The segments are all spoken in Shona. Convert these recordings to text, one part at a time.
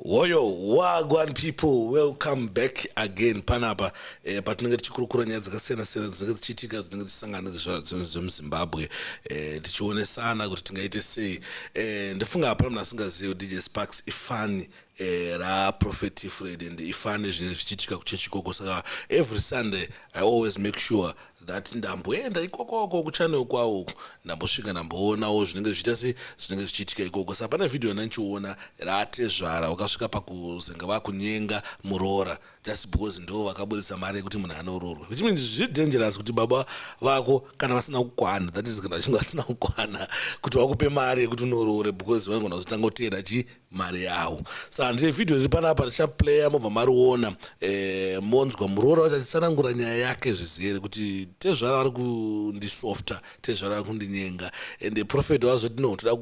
Woyo wagwan people welcome back again panapa eh, patinenge tichikurukura nyaya dzakasiyana siyana dzinenge dzichiitika dzinenge dzichisangana dzemuzimbabwe eh, tichionesana kuti tingaite sei eh, ndifunga hapana munhu asingazivi kuti dj sparks ifani eh, raprofet fred and ifani zvinenge zvichiitika kuchechi ikoko saka every sunday i always make sure that ndamboenda ikokoko kuchannel kwawo uku ndambosvika ndamboonawo zvinenge zvichiita sei zvinenge zvichiitika ikoko saka pane vhidhiyo yandandichiona ratezvara wakasvika pakuzenge vakunyenga muroora just because ndo vakaburitsa mari yekuti munhu anoroorwa which means zviri dangerous kuti baba vako kana vasina kukwana that is kana vachinge vasina kukwana kuti vakupe mari yekuti unoroore because vanogona kuzotanga kuteera chii mari yavo saka ndine vhidhiyo riri panapa tichaplaya mobva mariona eh, monzwa muroora wacho achitsanangura nyaya yake zvizere kuti tezvara vari kundisofta tezvara vari kundinyenga and prophet vazoti no toda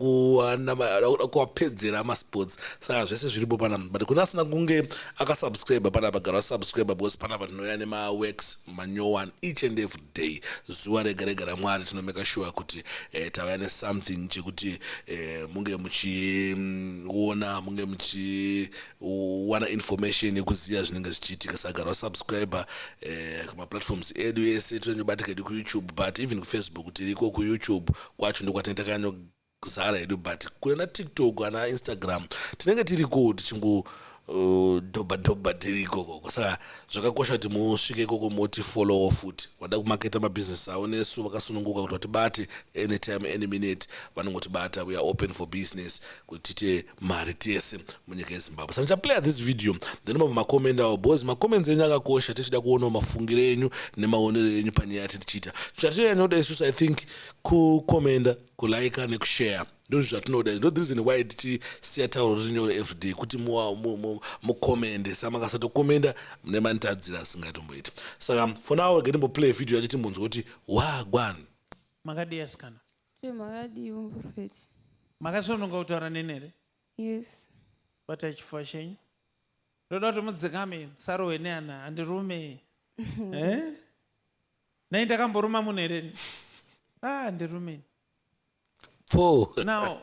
kuwapedzera masports saka zvese zviripo panapa but kune asina kunge akasubscribe panapa gara wasubscribe because panapa tinouya nemaworks manyowani each and every day zuva rega rega ramwari tinomeka sure kuti eh, tauya nesomething chekuti eh, munge muchiona munge muchiwana information yekuziva zvinenge zvichiitika saka gara wasubscribe eh, kumaplatforms edu ese tinonyobatika edu kuyoutube but even kufacebook tiriko kuyoutube kwacho ndokwatinenge takanyozara hedu but kune natiktok ana instagram tinenge tiriko tichingo dhobha dhobha tiri ikokoko saka zvakakosha kuti musvike ikoko moti followo futi vada kumaketa mabhizinesi avo nesu vakasununguka kuti vatibate anytime any minute vanongotibata we are open for business kuti tiite mari tese munyika yezimbabwe saka ndichaplaya this video then mabva makomenda awo because macomments enyu akakosha tichida kuonawo mafungiro enyu nemaonero enyu panyaya yati tichiita chatinoyanyoda isusu i think kukomenda kulaika nekushare ndozvo zvatinoda ndo the reason why tichisiya tauro riri nyore everyday kuti mukomende saka makasatokomenda mune manitadzira asingatomboiti saka for now rega timboplay video yacho timbonzwa kuti wagwan Makadii asikana? Twe makadii muprofeti? Makasununga kutaura neni here? Yes. Batai chifuva chenyu. Ndoda kuti mudzikame musarohwe neana handirume. Eh? Nhai ndakamboruma munhu here? Ah, handirume. Pfoo. Now,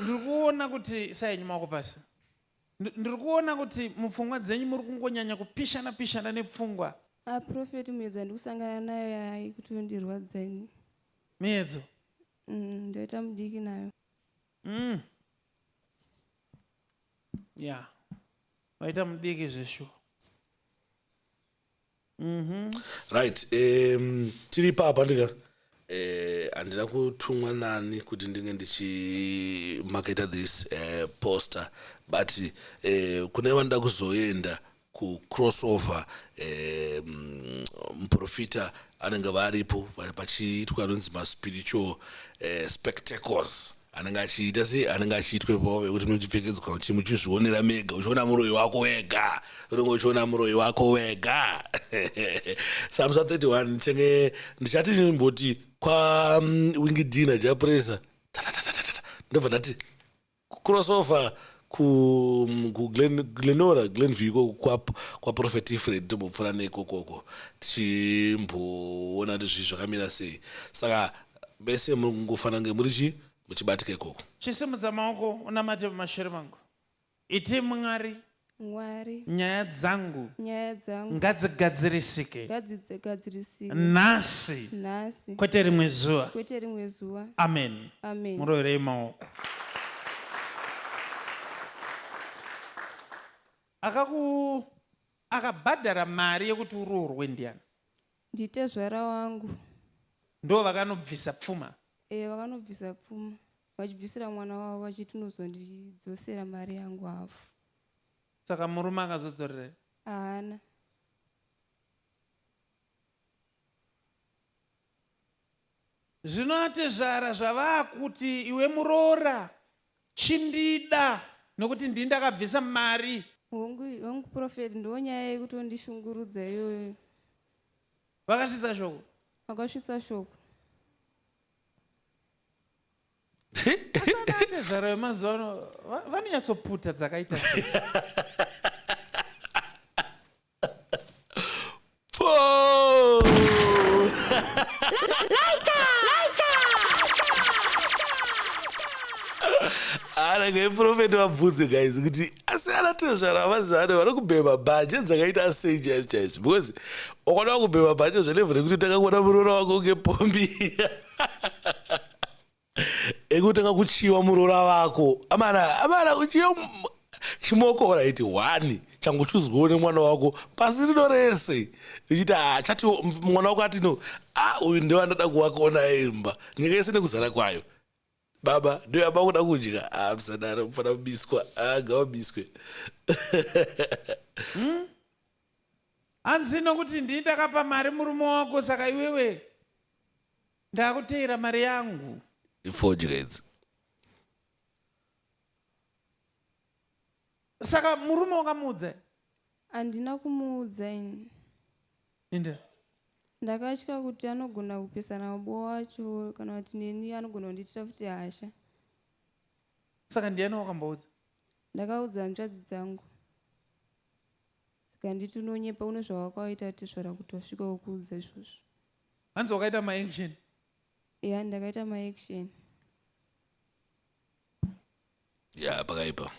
ndiri kuona kuti isai henyu maoko pasi. Ndiri kuona kuti mupfungwa dzenyu muri kungonyanya kupishana pishana nepfungwa. Ah, prophet miedzo yandikusangana nayo yayi kutondirwadza ini. Miedzo? Mm, ndoita mudiki nayo. Yeah. Waita mudiki zveshuwa. Right tiri ipapa ndika eh, handina kutumwa nani kuti ndinge ndichimaketa this poster but kune vanoda kuzoenda kucrossover muprofita anenge varipo pachiitwa anonzi maspiritual spectacles anenge achiita sei anenge achiitwa ipapo pekuti muchipfekedzwa chi muchizvionera mega uchiona muroyi wako wega unenge uchiona muroyi wako wega samsa 31 chenge ndichati ndimboti kwa mm, wingi dina japresa ndobva ndati crossover ku, mm, ku Glen, glenora glenview ikoko kwa, kwa prophet ifred tombopfuura neikokoko tichimboona kuti zvinhu zvakamira sei saka mese muri kungofanira kunge muri chii muchibatika ikoko. Chisimudza maoko unamate mumashure mangu. Iti Mwari. Mwari. Nyaya dzangu. Nyaya dzangu. Ngadzigadzirisike. Ngadzigadzirisike. Nhasi. Nhasi. Kwete rimwe zuva. Kwete rimwe zuva. Amen. Amen. Muroverei maoko. Akaku akabhadhara mari yekuti uroorwe ndiani? Nditezvara wangu. Ndoo vakanobvisa pfuma? Eya vakanobvisa pfuma vachibvisira mwana wavo vachiti unozondidzosera mari yangu hafu. Saka murume akazodzorera here? Haana. Zvino atezvara zvavaakuti iwe muroora chindida nokuti ndini ndakabvisa mari. Hongu hongu prophet ndonyaya yekutondishungurudza iyoyo. Vakasvitsa shoko. Vakasvitsa shoko. Asi ana atezvara vemazuva ano vanonyatsoputa dzakaita sei? Arege prophet vabvunze guys kuti asi Asi ana tezvara vazano vari kubhema bhaje dzakaita sei chaizvo chaizvo because ukaona kubhema bhaje zvelevel rekuti tanga kuona muroora wako kunge pombi ekutanga kuchiwa muroora wako amana amana kuchiwa chimoko right one changochuzwawo nemwana wako pasi rino rese ichiti ah, chati mwana wako ati no ah, uyu ndewandada kuwakona imba nyika yese nekuzara kwayo Baba ndiyo yamakuda kudya ah, musadaro mufana kubiswa ah, ngavabiswe hmm? Hanzi nokuti ndini ndakapa mari murume wako saka iwewe ndakuteera mari yangu. Ifodya idzi. Saka murume wakamuudza? Handina kumuudza ini. Inde. Ndakatya kuti anogona kupesana baba wacho kana kuti neni anogona kundiitira futi hasha. Saka ndiani wakamboudza? Ndakaudza hanzvadzi dzangu. Dzikanditi unonyepa une zvawakaita tezvara kuti wasvika wokuudza izvozvo. Hanzi wakaita maaction? Ya, ndakaita maaction. Ya, pakaipa.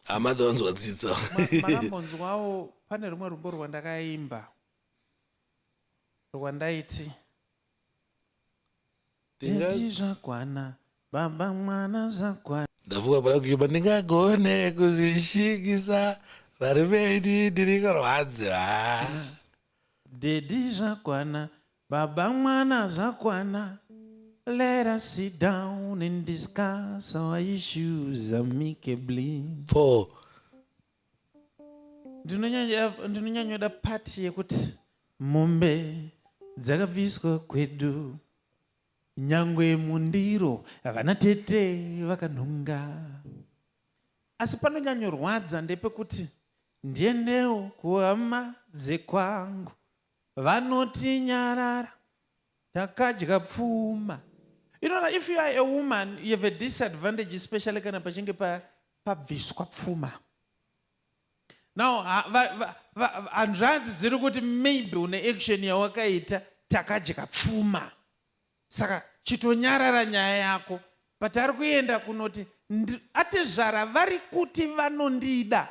Hama dzavanzwa tsitsa. Makambonzwawo pane rumwe rumbo rwandakaimba rwandaiti Teti zvakwana baba mwana zvakwana. Ndafunga pada kuimba ndingagone kuzvishingisa vari veni ndiri kurwadziwa. Daddy zvakwana Baba mwana zvakwana let us sit down and discuss our issues amicably. Pfoo. Ndinonyanyoda part yekuti mombe dzakabviswa kwedu nyangwe mundiro vana tete vakanhonga. Asi panonyanyorwadza ndepekuti ndiendewo kuhama dzekwangu Vanotinyarara takadya pfuma. You know, if you are a woman, you have a disadvantage, especially kana pachinge pabviswa pfuma. Now, hanzvadzi dziri kuti maybe une action yawakaita takadya pfuma. Saka chitonyarara nyaya yako. But ari kuenda kunoti atezvara vari kuti vanondida.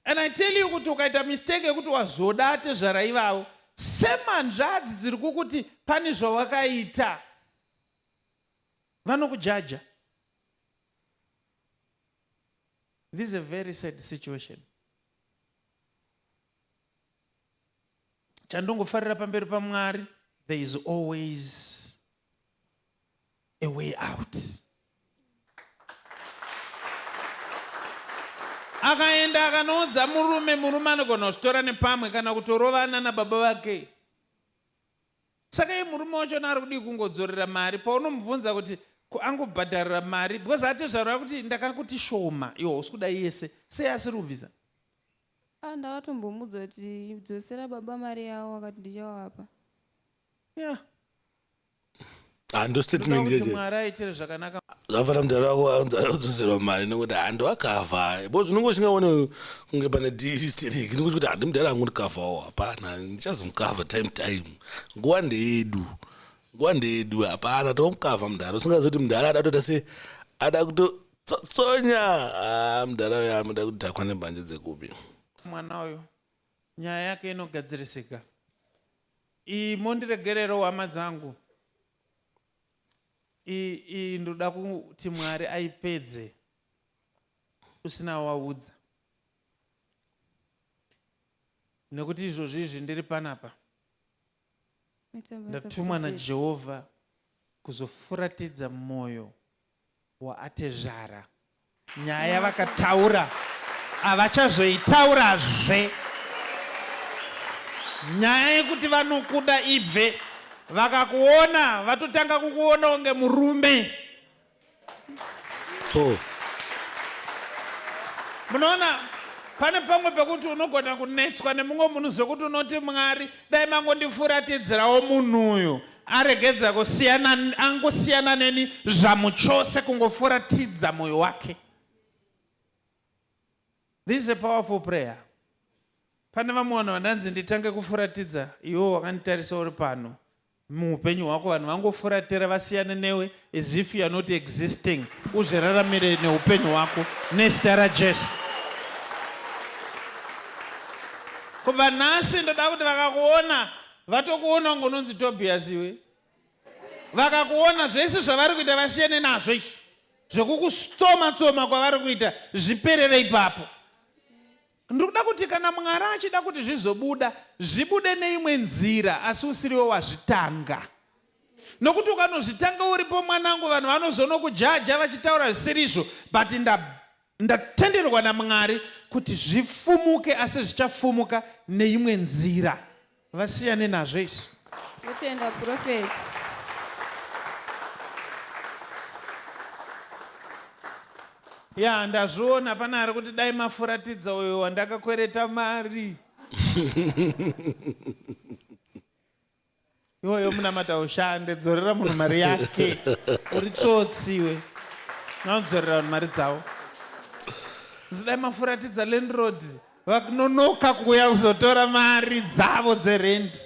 And I tell you kuti ukaita mistake yekuti wazoda atezvara ivavo semanzvadzi dziri kukuti pane zvawakaita vanokujaja. This is a very sad situation. Chandongofarira pamberi paMwari, there is always a way out. Akaenda akanoudza murume, murume anogona kuzvitora nepamwe kana kutorovana nababa vake. Saka iye murume wachona ari kudii kungodzorera mari paunomubvunza kuti angobhadharira mari because atezvarura kuti ndakakuti shoma iwe hausi kuda yese sei asiri kubvisa? Ah, ndakatombomudza kuti dzosera baba mari yavo akati ndichavapa. Yeah. Hando statement yeje. Mwari aitire zvakanaka. Zvafana mudhara wako anzi ada kudzoserwa mari nekuti hando akavha. Bo zvinongo ushingaone kunge pane district nekuti kuti handi mudhara angu ndikavhawo hapana ndichazomukavha time time. Nguva ndeyedu. Nguva ndeyedu hapana tomukavha mudhara usingazoti mudhara ada kutoita se ada kutotsotsonya. Ah mudhara uyo anoda kudhakwa nembanje dzekupi. Mwana uyu nyaya yake inogadzirisika. Iyi mondiregererowo hama dzangu. Iyi iyi ndoda kuti Mwari aipedze usina waudza. Nekuti izvozvi izvi ndiri panapa. Ndatumwa naJehovha kuzofuratidza moyo waatezvara. Nyaya yavakataura havachazoitaurazve. Nyaya yekuti vanokuda ibve vakakuona vatotanga kukuona kunge murume. So munoona pane pamwe pekuti unogona kunetswa nemumwe munhu zvekuti unoti Mwari dai mangondifuratidzirawo munhu uyu aregedza kusiyana angosiyana neni zvamuchose kungofuratidza mwoyo wake. This is a powerful prayer. Pane vamwe vanhu vandanzi nditange kufuratidza iwe wakanditarisa uri pano. Muupenyu hwako vanhu vangofuratira vasiyane newe as if you are not existing. Uzviraramire neupenyu hwako nezita raJesu. Kubva nhasi ndoda kuti vakakuona vatokuona kunge unonzi Tobias iwe. Vakakuona zvese zvavari kuita vasiyane nazvo izvo. Zvekukutsoma tsoma kwavari kuita zviperere ipapo. Ndiri kuda kuti kana Mwari achida kuti zvizobuda, zvibude neimwe nzira asi usiriwe wazvitanga. Nokuti ukanozvitanga uripo mwanangu vanhu vanozonokujaja vachitaura zvisirizvo but ndatenderwa naMwari kuti zvifumuke asi zvichafumuka neimwe nzira. Vasiyane nazvo izvi. Totenda prophet. Ya ndazviona pane ari kuti dai mafuratidza uyo wandakakwereta mari. Iwoyo munamata ushande dzorera munhu mari yake. Uri tsotsi iwe. Unodzorera vanhu mari dzavo. Dai mafuratidza landlord. Vaknonoka kuuya kuzotora mari dzavo dzerendi.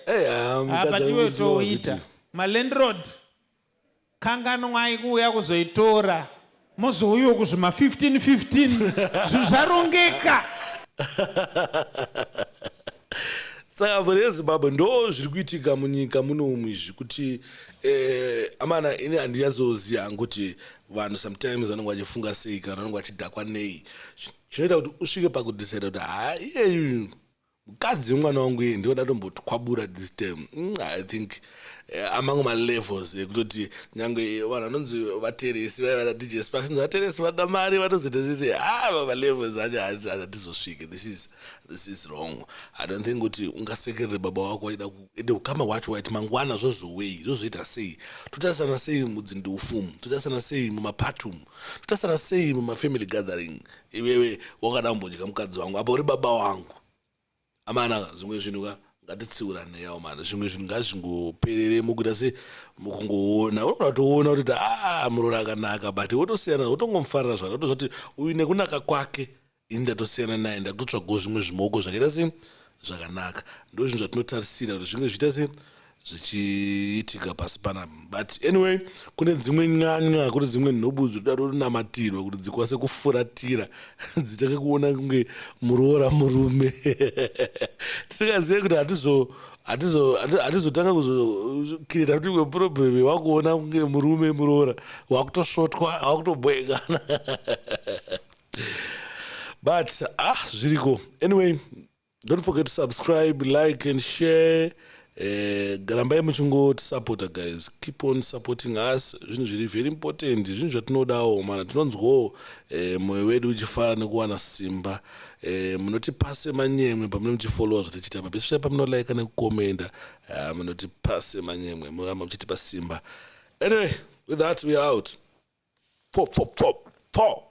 Apa tiwe toita malandlord kanganwai kuuya kuzoitora mozouyiwo kuzvima 15 15 zvinhu zvarongeka. Saka mhuri yeZimbabwe ndo zviri kuitika munyika munomu izvi kuti eh, amana ini handinyatsoziva hangu kuti vanhu sometimes vanenge vachifunga sei kana vanenge vachidhakwa nei. Chinoita kuti usvike pakudecide kuti haa iyeyu mukadzi wemwana wangu iye ndiwo ndatombotikwabura this time. I think amamwe malevels ekutoti nyange vanhu vanonzi vateresi vaiva na DJ Sparks vateresi vada mari vatozoita sese haa malevels acho hatizosvike. This is wrong. I don't think kuti ungasekerere baba wako waida ende ukama hwacho waiti mangwana zvozowei zvozoita sei, totarisana sei mudzindufu, totarisana sei mumapati umu, totarisana sei mumafamily gathering, iwewe wakada kumbodya mukadzi wangu apa uri baba wangu. Amana zvimwe zvinhu ka ngatitsiuranewo amana, zvimwe zvinhu ngazvingoperere mukuita se mukungoona unogona kutoona kuti muroora akanaka but wotosiyana wotongomufarira zvakare wotoziva kuti uyu nekunaka kwake ini ndatosiyana naye ndakutotsvagawo zvimwe zvimoko zvakaita se zvakanaka. Ndo zvinhu zvatinotarisira kuti zvinge zvichiita se zvichiitika pasi panapa. But anyway kune dzimwe nyanya, kune dzimwe nhubu dzinoda kutonamatirwa kuti dzikwanise kufuratira dzitange kuona kunge muroora murume. Tisingazive kuti hatizotanga kuzocreata futi imwe problem wakuona kunge murume muroora wakutosvotwa wakutobhoekana. But zviriko. Anyway, don't forget to subscribe, like and share. Rambai muchingotisapota guys, keep on supporting us. Zvinhu zviri very important, zvinhu zvatinodawo mana, tinonzwawo moyo wedu uchifara nekuwana simba. Munotipase manyemwe pamunenge muchifollowa zvatichiita apa, especially pamunolike nekukomenda, munotipase manyemwe muramba muchitipa simba. Anyway, with that we are out. Four, four, four, four.